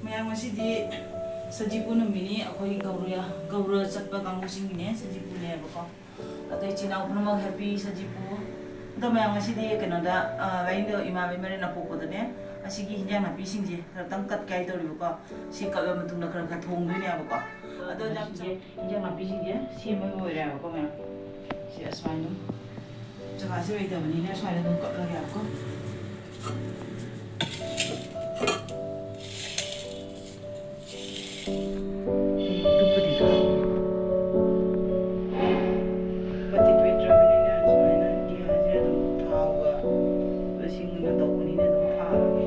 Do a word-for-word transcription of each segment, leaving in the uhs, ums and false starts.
ꯃꯌꯥꯝ, ꯉꯁꯤꯗꯤ ꯁꯖꯤꯕꯨ ꯅꯨꯃꯤꯠꯅꯤ꯫ ꯑꯩꯈꯣꯏ ꯒꯧꯔ, ꯒꯧꯔ ꯆꯠꯄ ꯀꯥꯡꯕꯨꯁꯤꯡꯒꯤꯅꯦ, ꯁꯖꯤꯕꯨꯅꯦꯕꯀꯣ꯫ ꯑꯗꯣ ꯏꯆꯤꯜ ꯏꯅꯥꯎ ꯄꯨꯝꯅꯃꯛ happy ꯁꯖꯤꯕꯨ꯫ ꯑꯗꯣ ꯃꯌꯥꯝ, ꯉꯁꯤꯗꯤ ꯀꯩꯅꯣꯗ, ꯑ, ꯂꯥꯏꯅꯤꯡꯊꯧ ꯏꯃꯥ ꯂꯩꯃꯔꯦꯟ ꯑꯄꯣꯛꯄꯗꯅꯦ, ꯑꯁꯤꯒꯤ ꯍꯤꯟꯖꯥꯡ ꯅꯥꯄꯤꯁꯤꯡꯁꯦ ꯈꯔꯇꯪ cut ꯀꯥꯏ ꯇꯧꯔꯤꯕꯀꯣ꯫ ꯁꯤ cut ꯃꯇꯨꯡꯗ ꯈꯔ ꯈꯔ ꯊꯣꯡꯗꯣꯏꯅꯦꯕꯀꯣ꯫ ꯑꯗꯣ ꯌꯥꯝ ꯉꯁꯤꯁꯦ ꯍꯤꯟꯖꯥꯡ ꯅꯥꯄꯤꯁꯤꯡꯁꯦ ꯁꯦꯝꯕ ꯂꯣꯏꯔꯦꯕꯀꯣ ꯃꯌꯥꯝ꯫ ꯁꯤ ꯑꯁꯨꯃꯥꯏꯅ ꯑꯗꯨꯝ ꯖꯒꯥꯁꯦ ꯂꯩꯇꯕꯅꯤꯅ ꯁ꯭ꯋꯥꯏꯗ ꯑꯗꯨꯝ cut ꯂꯒꯦꯕꯀꯣ꯫ ꯃꯇꯤꯛ ꯂꯩꯇ꯭ꯔꯕꯅꯤꯅ ꯁꯨꯃꯥꯏꯅ ꯒ꯭ꯌꯥꯁꯁꯦ ꯑꯗꯨꯝ ꯊꯥꯎꯒ ꯁꯤꯡꯅ ꯇꯧꯕꯅꯤꯅ ꯑꯗꯨꯝ ꯊꯥꯔꯒꯦ꯫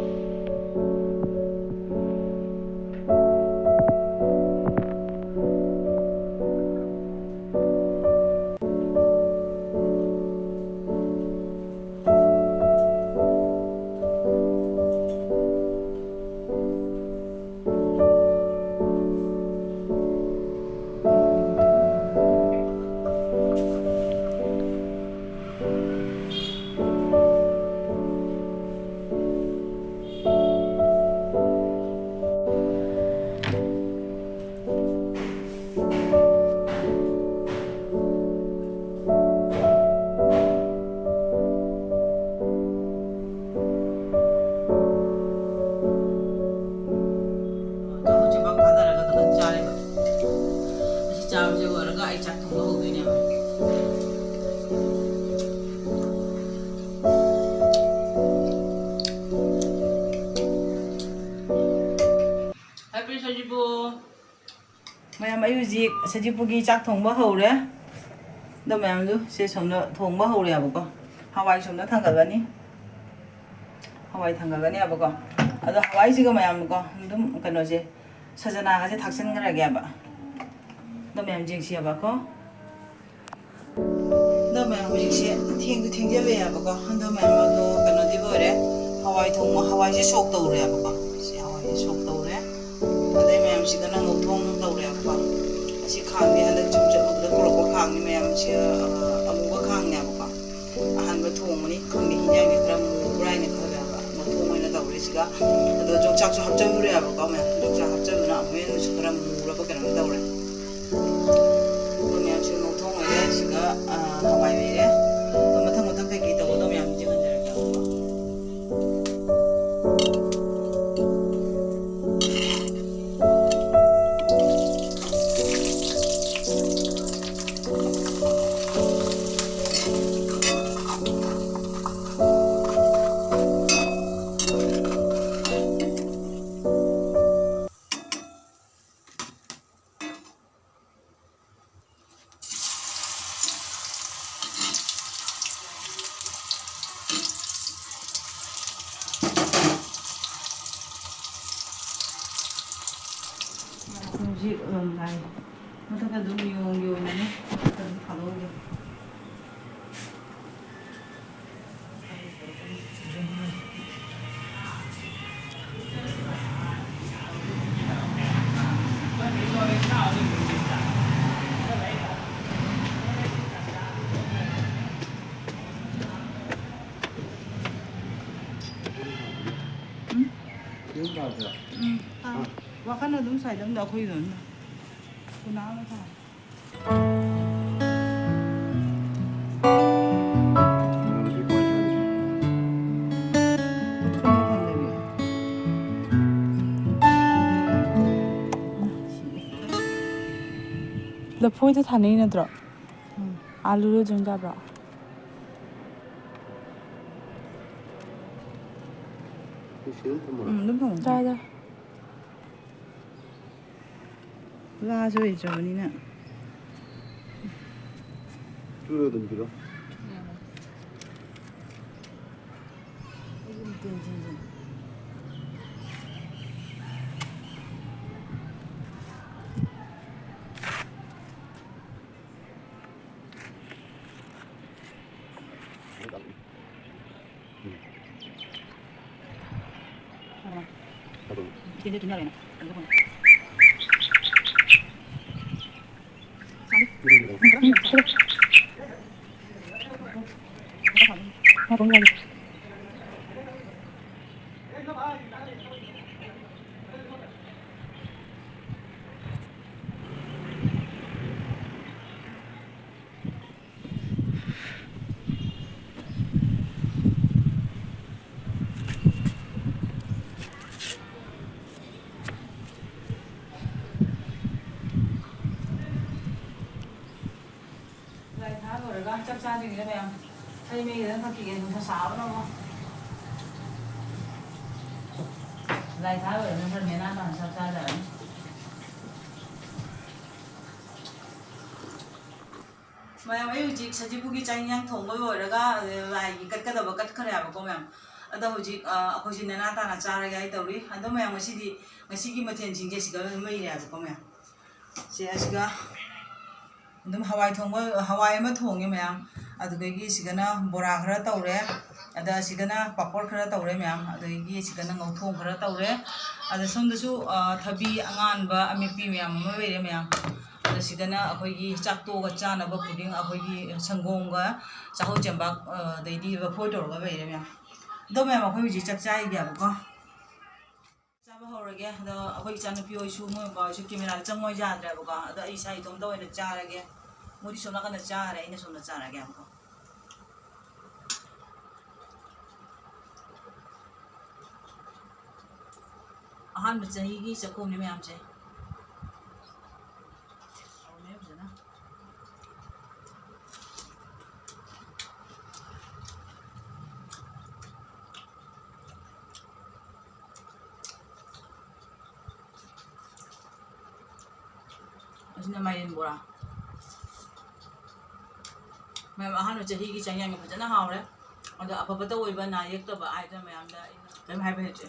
ꯆꯥꯔꯦꯕ꯫ ꯑꯁꯤ ꯆꯥꯕꯁꯦ ꯂꯣꯏꯔꯒ ꯑꯩ ꯆꯥꯛ ꯊꯣꯡꯕ ꯍꯧꯗꯣꯏꯅꯦꯕ꯫ Happy ꯁꯖꯤꯕꯨ꯫ ꯃꯌꯥꯝ, ꯑꯩ ꯍꯧꯖꯤꯛ ꯁꯖꯤꯕꯨꯒꯤ ꯆꯥꯛ ꯊꯣꯡꯕ ꯍꯧꯔꯦ꯫ ꯑꯗꯣ ꯃꯌꯥꯝꯗꯨ ꯁꯦ ꯁꯣꯝꯗ ꯊꯣꯡꯕ ꯍꯧꯔꯦꯕꯀꯣ꯫ ꯍꯋꯥꯏ ꯁꯣꯝꯗ ꯊꯥꯡꯒꯠꯂꯅꯤ꯫ ꯍꯋꯥꯏ ꯊꯥꯡꯒꯠꯂꯅꯦꯕꯀꯣ꯫ ꯑꯗꯣ ꯍꯋꯥꯏꯁꯤꯒ ꯃꯌꯥꯝꯀꯣ ꯑꯗꯨꯝ ꯀꯩꯅꯣꯁꯦ, ꯁꯖꯅꯥꯒꯁꯦ ꯊꯥꯛꯆꯤꯟꯈ꯭ꯔꯒꯦꯕ꯫ ꯑꯗꯣ ꯃꯌꯥꯝ ꯌꯦꯡꯁꯤꯑꯕꯀꯣ꯫ ꯑꯗꯣ ꯃꯌꯥꯝ, ꯍꯧꯖꯤꯛꯁꯦ ꯊꯦꯡꯗꯤ ꯊꯦꯡꯖꯤꯜꯂꯛꯑꯦꯕꯀꯣ꯫ ꯑꯗꯣ ꯃꯌꯥꯝ, ꯑꯗꯣ ꯀꯩꯅꯣꯗꯤ ꯂꯣꯏꯔꯦ꯫ ꯍꯋꯥꯏ ꯊꯣꯡꯕ, ꯍꯋꯥꯏꯁꯦ ꯁꯣꯛ ꯇꯧꯔꯦꯕꯀꯣ꯫ ꯁꯤ ꯍꯋꯥꯏꯁꯦ ꯁꯣꯛ ꯇꯧꯔꯦ꯫ ꯑꯗꯩ ꯃꯌꯥꯝꯁꯤꯗꯅ ꯉꯧꯊꯣꯡ ꯇꯧꯔꯦꯕꯀꯣ꯫ ꯑꯁꯤ ꯈꯥꯡꯗꯤ ꯍꯟꯗꯛ ꯖꯤꯝ ꯆꯠꯂꯨꯕꯗ ꯄꯨꯔꯛꯄ ꯈꯥꯡꯅꯤ ꯃꯌꯥꯝꯁꯦ, ꯑ, ꯑꯃꯨꯕ ꯈꯥꯡꯅꯦꯕꯀꯣ꯫ ꯑꯍꯥꯟꯕ ꯊꯣꯡꯕꯅꯤ ꯈꯪꯗꯦ, ꯍꯤꯟꯖꯥꯡꯗꯤ ꯈꯔ ꯃꯨꯕ꯭ꯔꯥ ꯍꯥꯏꯅ ꯈꯜꯂꯦꯕ꯫ ꯉꯧꯊꯣꯡ ꯑꯣꯏꯅ ꯇꯧꯔꯦ ꯁꯤ꯫ ꯑꯗꯣ ꯌꯣꯡꯆꯥꯛꯁꯨ ꯍꯥꯞꯆꯜꯂꯨꯔꯦꯕꯀꯣ ꯃꯌꯥꯝ꯫ ꯌꯣꯡꯆꯥꯛ ꯍꯥꯞꯆꯜꯂꯨꯅ ꯑꯃꯨꯛ ꯍꯦꯟꯅꯁꯨ ꯈꯔ ꯃꯨꯔꯕ ꯀꯩꯅꯣꯝ ꯇꯧꯔꯦ꯫ ꯑꯗꯣ ꯃꯌꯥꯝꯁꯦ ꯉꯧꯊꯣꯛ ꯂꯣꯏꯔꯦ꯫ ꯁꯤꯒ, ꯑ, ꯍꯋꯥꯏ ꯂꯩꯔꯦ꯫ ꯑꯗꯣ ꯃꯊꯪ ꯃꯊꯪ ꯀꯩꯀꯩ ꯇꯧꯒꯗꯧ ꯃꯌꯥꯝꯁꯦ ꯌꯦꯡꯍꯟꯖꯔꯛꯀꯦꯕꯀꯣ꯫ ꯍꯧꯖꯤꯛ ꯂꯣꯝꯗꯥꯏ꯫ ꯃꯊꯛꯇ ꯑꯗꯨꯝ ꯌꯣꯡ ꯌꯣꯡꯉꯅꯤ꯫ ꯃꯊꯛꯇ ꯑꯗꯨꯝ ꯊꯥꯗꯣꯛꯑꯒꯦ꯫ ꯎꯝ? ꯎꯝ, ꯇꯥ-, ꯋꯥꯈꯜ ꯑꯗꯨꯝ ꯁꯥꯏꯗꯝꯗ ꯑꯩꯈꯣꯏꯒꯤ ꯑꯗꯨꯝ ꯎꯅꯥ ꯑꯃ ꯊꯥ꯫ ꯂꯐꯣꯏꯗꯣ ꯊꯥꯅꯩ ꯅꯠꯇ꯭ꯔꯣ? ꯎꯝ꯫ ꯑꯥꯂꯨꯗꯣ ꯑꯗꯨꯝ ꯆꯥꯕ꯭ꯔꯣ? ꯎꯝ, ꯑꯗꯨꯝ ꯊꯝꯃꯣ꯫ ꯆꯥꯏꯗ꯫ ꯂꯥꯁꯨ ꯂꯩꯇ꯭ꯔꯕꯅꯤꯅ꯫ ꯆꯨꯔ ꯑꯗꯨꯝ ꯄꯤꯔꯣ꯫ ꯂꯥꯏ ꯊꯥ ꯂꯣꯏꯔꯒ ꯆꯥꯛ ꯆꯥꯗ꯭ꯔꯤꯉꯩꯗ ꯃꯌꯥꯝ ꯍꯩ ꯃꯍꯤ ꯈꯤꯇꯪ ꯊꯛꯈꯤꯒꯦ, ꯅꯨꯡꯁꯥ ꯁꯥꯕꯅ ꯑꯃ꯫ ꯂꯥꯏ ꯊꯥ ꯂꯣꯏꯔꯒ ꯈꯔ ꯅꯦꯅꯥ ꯇꯥꯅ ꯆꯥꯛ ꯆꯥꯖꯔꯅꯤ꯫ ꯃꯌꯥꯝ, ꯑꯩ ꯍꯧꯖꯤꯛ ꯁꯖꯤꯕꯨꯒꯤ ꯆꯥꯛ ꯏꯟꯖꯥꯡ ꯊꯣꯡꯕ ꯂꯣꯏꯔꯒ, ꯑ, ꯂꯥꯏꯒꯤ ꯀꯠꯀꯗꯕ ꯀꯠꯈ꯭ꯔꯦꯕꯀꯣ ꯃꯌꯥꯝ꯫ ꯑꯗꯣ ꯍꯧꯖꯤꯛ, ꯑ, ꯑꯩꯈꯣꯏꯁꯦ ꯅꯦꯅꯥ ꯇꯥꯅ ꯆꯥꯔꯒꯦ ꯍꯥꯏ ꯇꯧꯔꯤ꯫ ꯑꯗꯣ ꯃꯌꯥꯝ, ꯉꯁꯤꯗꯤ, ꯉꯁꯤꯒꯤ ꯃꯊꯦꯜꯁꯤꯡꯁꯦ ꯁꯤꯗ ꯑꯗꯨꯝ ꯂꯩꯔꯦꯕꯀꯣ ꯃꯌꯥꯝ꯫ ꯁꯦ, ꯑꯁꯤꯒ ꯑꯗꯨꯝ ꯍꯋꯥꯏ ꯊꯣꯡꯕ, ꯍꯋꯥꯏ ꯑꯃ ꯊꯣꯡꯉꯦ ꯃꯌꯥꯝ꯫ ꯑꯗꯨꯗꯒꯤ ꯁꯤꯗꯅ ꯕꯣꯔꯥ ꯈꯔ ꯇꯧꯔꯦ, ꯑꯗ ꯁꯤꯗꯅ ꯄꯥꯄꯣꯔ ꯈꯔ ꯇꯧꯔꯦ ꯃꯌꯥꯝ꯫ ꯑꯗꯒꯤ ꯁꯤꯗꯅ ꯉꯧꯊꯣꯡ ꯈꯔ ꯇꯧꯔꯦ꯫ ꯑꯗ ꯁꯣꯝꯗꯁꯨ, ꯑ, ꯊꯕꯤ ꯑꯉꯥꯟꯕ ꯑꯃꯦꯠꯄꯤ ꯃꯌꯥꯝ ꯑꯃ ꯂꯩꯔꯦ ꯃꯌꯥꯝ꯫ ꯑꯗ ꯁꯤꯗꯅ ꯑꯩꯈꯣꯏꯒꯤ ꯆꯥꯛ ꯇꯣꯛꯑꯒ ꯆꯥꯅꯕ ꯄꯨꯗꯤꯡ, ꯑꯩꯈꯣꯏꯒꯤ ꯁꯪꯒꯣꯝꯒ ꯆꯥꯛꯍꯧ ꯆꯦꯡꯕꯥꯛ, ꯑ, ꯑꯗꯩꯗꯤ ꯂꯐꯣꯏ ꯇꯧꯔꯒ ꯂꯩꯔꯦ ꯃꯌꯥꯝ꯫ ꯑꯗꯣ ꯃꯌꯥꯝ, ꯑꯩꯈꯣꯏ ꯍꯧꯖꯤꯛ ꯆꯥꯛ ꯆꯥꯔꯤꯒꯦꯕꯀꯣ꯫ ꯆꯥꯕ ꯍꯧꯔꯒꯦ꯫ ꯑꯗꯣ ꯑꯩꯈꯣꯏ ꯏꯆꯥꯅꯨꯄꯤ ꯍꯣꯏꯁꯨ, ꯃꯣꯏ ꯃꯄꯥ ꯍꯣꯏꯁꯨ ꯀꯦꯃꯦꯔꯥꯗ ꯆꯪꯉꯣ ꯌꯥꯗ꯭ꯔꯦꯕꯀꯣ꯫ ꯑꯗꯣ ꯑꯩ ꯏꯁꯥ ꯏꯇꯣꯝꯇ ꯑꯣꯏꯅ ꯆꯥꯔꯒꯦ꯫ ꯃꯣꯏꯗꯤ ꯁꯣꯝ ꯅꯥꯀꯟꯗ ꯆꯥꯔꯦ, ꯑꯩꯅ ꯁꯣꯝꯗ ꯆꯥꯔꯒꯦꯕꯀꯣ꯫ ꯑꯍꯥꯟꯕ ꯆꯍꯤꯒꯤ ꯆꯥꯛꯈꯨꯝꯅꯤ ꯃꯌꯥꯝꯁꯦ꯫ ꯍꯥꯎꯔꯦ ꯐꯖꯅ꯫ ꯑꯁꯤꯅ ꯃꯥꯏꯔꯦꯟ ꯕꯣꯔꯥ꯫ ꯃꯌꯥꯝ, ꯑꯍꯥꯟꯕ ꯆꯍꯤꯒꯤ ꯆꯥꯛ ꯌꯦꯟꯁꯥꯡ ꯐꯖꯅ ꯍꯥꯎꯔꯦ꯫ ꯑꯗꯣ ꯑꯐꯕꯇ ꯑꯣꯏꯕ, ꯅꯥ ꯌꯦꯛꯇꯕ ꯍꯥꯏꯗꯅ ꯃꯌꯥꯝꯗ ꯑꯩꯅ ꯀꯔꯤꯝ ꯍꯥꯏꯕ ꯍꯩꯇ꯭ꯔꯦ꯫